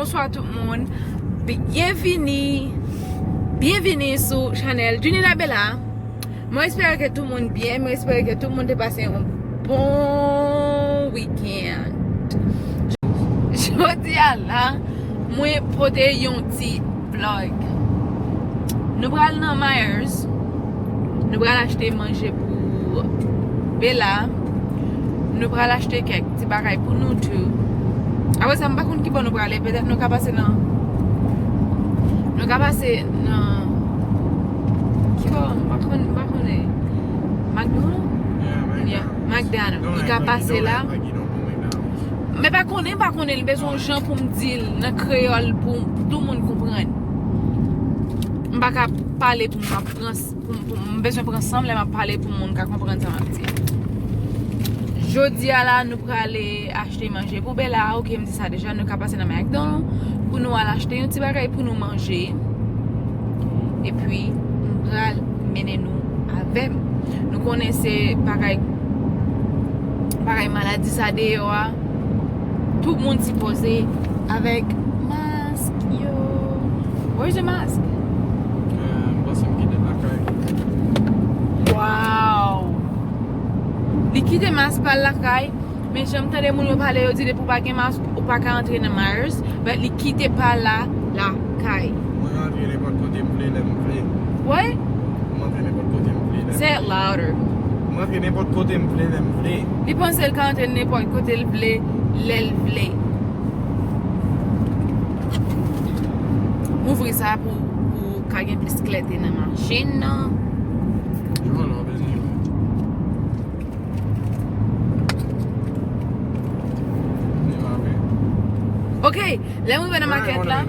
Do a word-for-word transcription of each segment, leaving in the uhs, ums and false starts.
Bonswa tout moun. Byenvini. Byenvini sou chanèl Junina Bella. Mwen espere ke tout moun byen. Mwen espere ke tout moun te pase yon bon weekend. Jodi a la, mwen pote yon ti vlog. Nou pral nan Meijer. Nou pral achte manje pou Bella. Nou pral achte kèk ti bagay pou nou tou. Apre sa, m pa konn ki bò nou prale. Petèt nou ka pase nan, nou ka pase nan, ki bò? M pa konn, m pa konnen. McDonald? Yeah, McDonald's. Yeah, McDonald. Li ka pase la. Don't act like you don't know McDonald's. Men pa konnen, pa konnen, li bezwen yon jan pou m di l nan kreyòl pou, pou tout moun konprann. M pa ka pale pou m ap pran, pou, pou, m bezwen pran san m lè m ap pale pou moun ka konprann sa m ap di. Jodi a la, nou prale achte manje pou Bella. Ok, m di sa deja, nou ka pase nan McDonald pou nou al achte yon ti bagay pou nou manje. Epi, m pral mennen nou avè m. Nou konnen se bagay, bagay maladi sa deyò a. Tout moun sipoze avèk mask yo. Where's your mask? Euh, m panse m kite l lakay. Wow! Li kite mask pa l lakay, men jan m tande moun yo pale, yo di depi w pa gen mask, ou pa ka antre nan Meijer, but li kite pa l la lakay. Mwen antre nenpòt kote m vle, lè m vle. What? Mwen antre nenpòt kote m vle, lè m vle. Say it louder. Mwen antre nenpòt kote m vle, lè m vle. Li panse l ka antre nenpòt kote l vle, lè l vle. Ouvri sa pou, pou ka gen plis klète nan machin nan. Jwenn ou bezwen. Ok, lè m rive nan makèt la.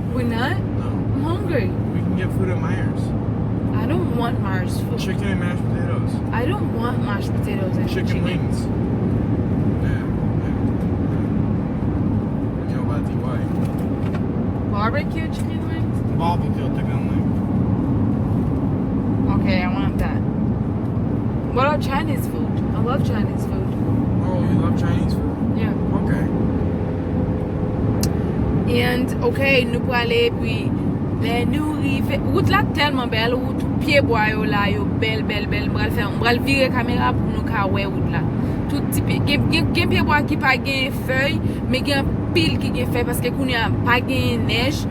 We're not? No. I'm hungry. We can get food at Meijer. I don't want Meijer food. Chicken and mashed potatoes. I don't want mashed potatoes and chicken. Chicken wings. Yeah, yeah, yeah. Barbecue chicken wings? Barbecue chicken wings. Okay, I want that. What about Chinese food? I love Chinese food. Oh, you love Chinese food? Yeah. Okay. And, ok, nou prale, epi lè nou rive, wout la tèlman bèl, wout pyebwa yo la, yo bèl, bèl, bèl. M pral fè, m pral vire kamera pou nou ka wè wout la. Tout ti pye, gen, gen, gen pyebwa ki pa gen fèy, men gen anpil ki gen fèy, paske kounye a pa gen nèj.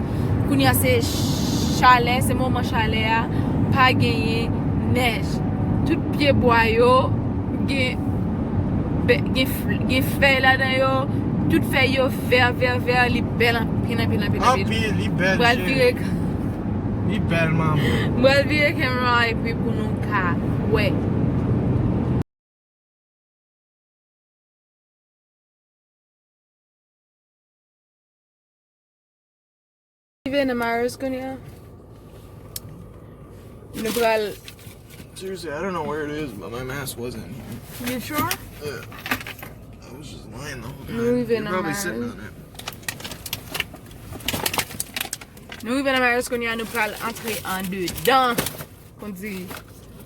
Kounye a se chalè, se moman chalè a, pa genyen nèj. Tout pyebwa yo gen, gen, gen fèy ladan yo, tout fèy yo vè, vè, vè, li bèl anpil, anpil, anpil, anpil. Anpil, li bèl, cheri. Li bèl, manman. M pral vire kamera epi pou nou ka wè. Rive nan Meijer kounye a. Nou pral. Seriously, I don't know where it is, but my mask wasn't here. You sure? Yeah. I was just lying the whole time. Nou rive nan Meijer. You're probably sitting on it. Nou rive nan Meijer kounye a, nou pral antre andedan. Kondiri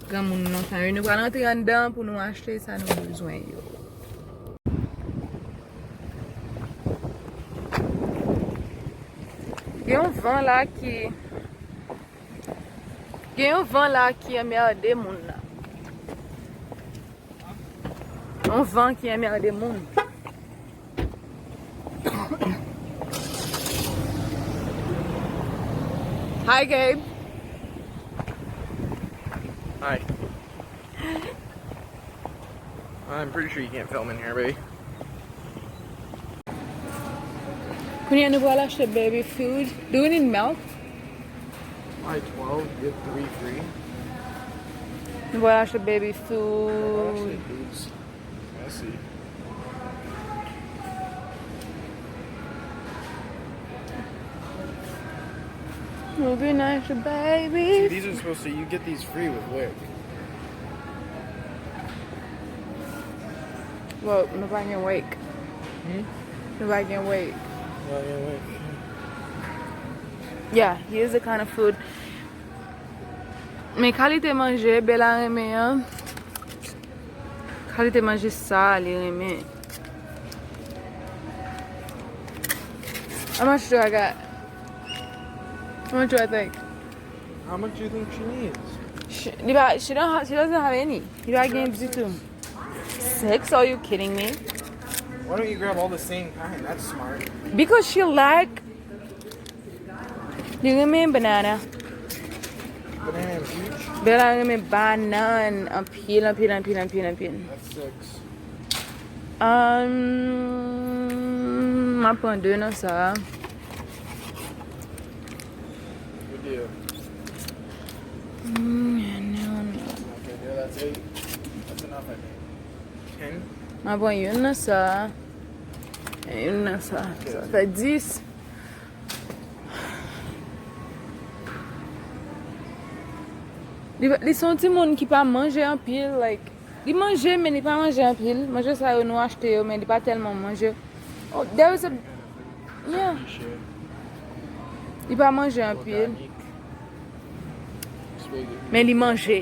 granmoun lontan yo. Nou pral antre anndan pou nou achte sa nou bezwen yo. Gen yon van la ki, gen yon van la ki anmède moun la. Yon van ki anmède moun. Hi, Gabe. Hi. I'm pretty sure you can't film in here, baby. Kounye a nou pral achte baby food. Do we need milk? Buy twelve, get three free. Nou pral achte baby food. Watch the dudes. I see. It'll be nice, baby. See, these are supposed to, you get these free with Wick. Well, nou pa gen Wick. Hmm? Nou pa gen Wick. Nou pa gen Wick. Yeah, here's the kind of food. Men kalite manje Bella renmen an. Kalite manje sa li renmen. How much do I got? How much do I think? How much do you think she needs? She, li pa, she, don't have, she doesn't have any. Li pa gen ditou. Six? Are you kidding me? Why don't you grab all the same kind? That's smart. Because she like. Li renmen banana. Banana and peach? Bella renmen banana anpil, anpil, anpil, anpil, anpil. That's six. Um, m ap pran de nan sa. Good deal. Mm, non, non. Okay, there, that's eight. That's enough, I think. Ten? M ap pran youn nan sa. E youn nan sa. Sa fè dis. Li, li se yon timoun ki pa manje anpil, like, li manje, men li pa manje anpil. Manje sa yo nou achte yo, men li pa tèlman manje. Oh, there is a, yeah. Li pa manje anpil, Organic. It's really good. Men li manje.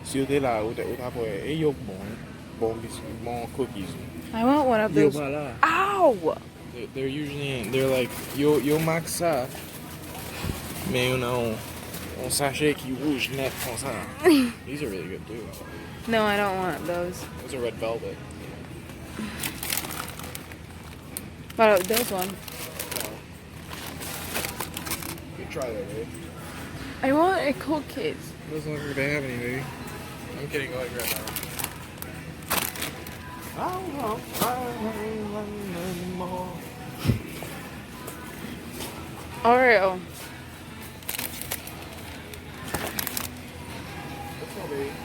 Si w te la, ou te, ou t ap wè, e yo bon, wi. Bon biscuit, bon cookies, wi. I want one of Yo those. Pa la. Ow! They, they're usually, they're like, yo, yo max sa. Men yo nan yon, yon sachè ki wouj nèt konsa. These are really good too. No, I don't want those. Those are red velvet. What about this one? You try that, right? I want a cookies. Those look like they have any, baby. I'm kidding, go ahead and grab that one. I don't know. I don't want anymore. Oreo.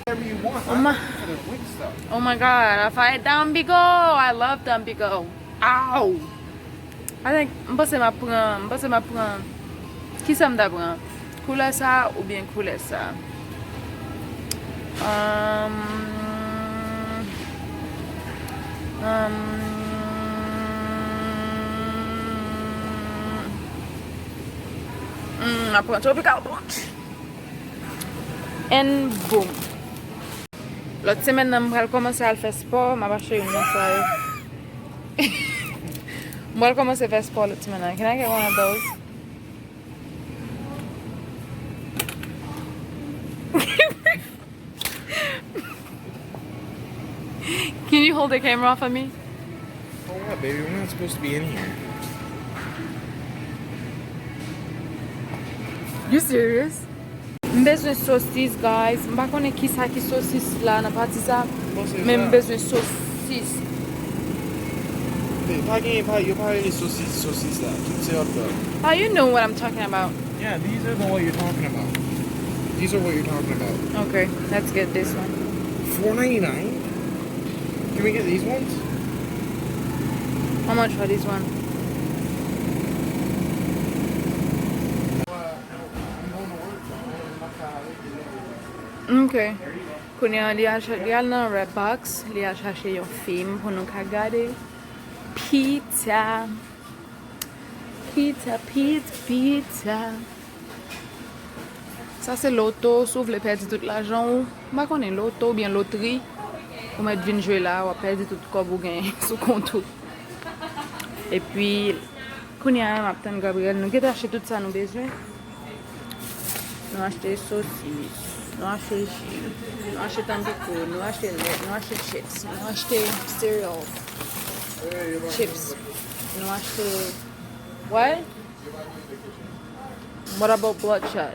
Whatever you want. Oh my, I'm for the wing stuff. Oh my God, I find Tampico. I love Tampico. Ow! I think, m panse m ap pran, m panse m ap pran. Kisa m ta pran? Koulè sa oubyen koulè sa? Um, um, mm, m ap pran Tropical Punch. And boom. Lòt semèn nan, m pral kòmanse al fè spò. M ap achte youn nan sa yo. M pral kòmanse fè spò lòt semèn nan. Can I get one of those? Can you hold the camera off of me? Oh, what, baby? We're not supposed to be in here. You serious? M bezwen sosis, guys. M pa konnen kisa ki sosis la nan pati sa. Men m bezwen sosis. Hey, pa gen, pa, yo pa rele sosis, sosis la. Tout se hot dog. Oh, you know what I'm talking about. Yeah, these are the what you're talking about. These are what you're talking about. Okay, let's get this one. Four ninety-nine? Can we get these ones? How much for this one? Okay. Kounye a, li al, li al nan Redbox, li al chache yon fim pou nou ka gade. Pizza. Pizza, pizza, pizza. Sa se loto, si w vle pèdi tout lajan w. M pa konnen, loto oubyen lotri. Ou mèt vin jwe la, w ap pèdi tout kòb ou genyen sou kont ou. Epi, kounye a, m ap tann Gabriel. Nou gentan achte tout sa nou bezwen. Nou achte sosis, nou achte ji, nou achte Tampico, nou achte lèt, nou achte chips, nou achte cereal, chips, nou achte, what? What about bloodshot?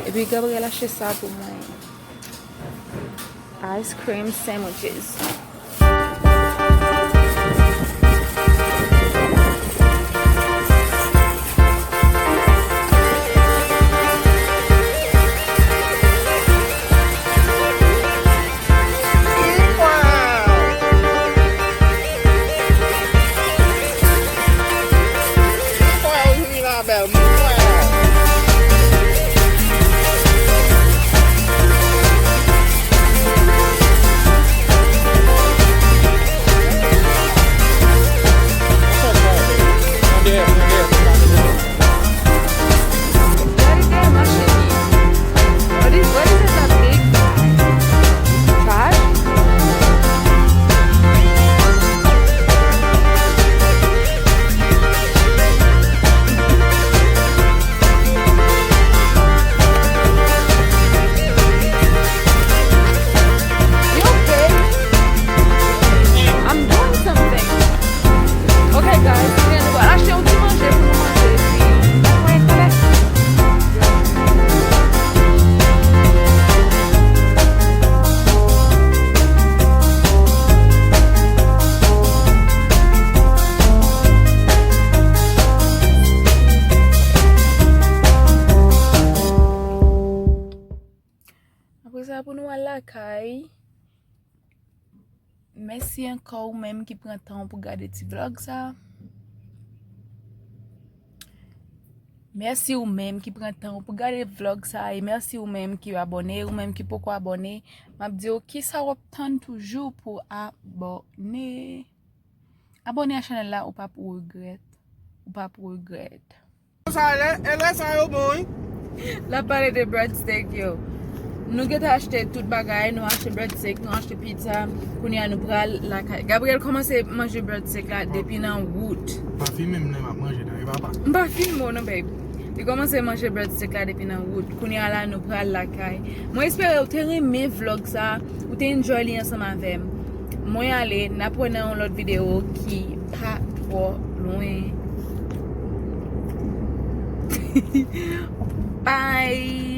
Epi Gabriel achte sa pou mwen. Ice cream sandwiches. Kay. Mèsi ankò ou menm ki pran tan pou gade ti vlog sa. Mèsi ou menm ki pran tan pou gade vlog sa e mèsi ou menm ki abòne, ou menm ki poko abòne. M ap di w kisa w ap tann toujou pou abòne. Abòne a chanèl la, ou p ap regrèt. Ou p ap regrèt. Sa lè, e lè sa yo bon, wi. L ap pale de breadstick yo. Nou gentan achte tout bagay, nou achte breadstick, nou achte pizza. Kounye a nou pral lakay. Gabriel kòmanse manje breadstick la depi nan wout. Pa filme m nan m ap manje nan, wi papa. M pa filme w non, babe. Li kòmanse manje breadstick la depi nan wout. Kounye a la nou pral lakay. Mwen espere ou te renmen vlog sa, ou te enjoy li ansanm avè m. Mwen ale, n ap wè nan yon lòt videyo ki pa twò lwen. Bye!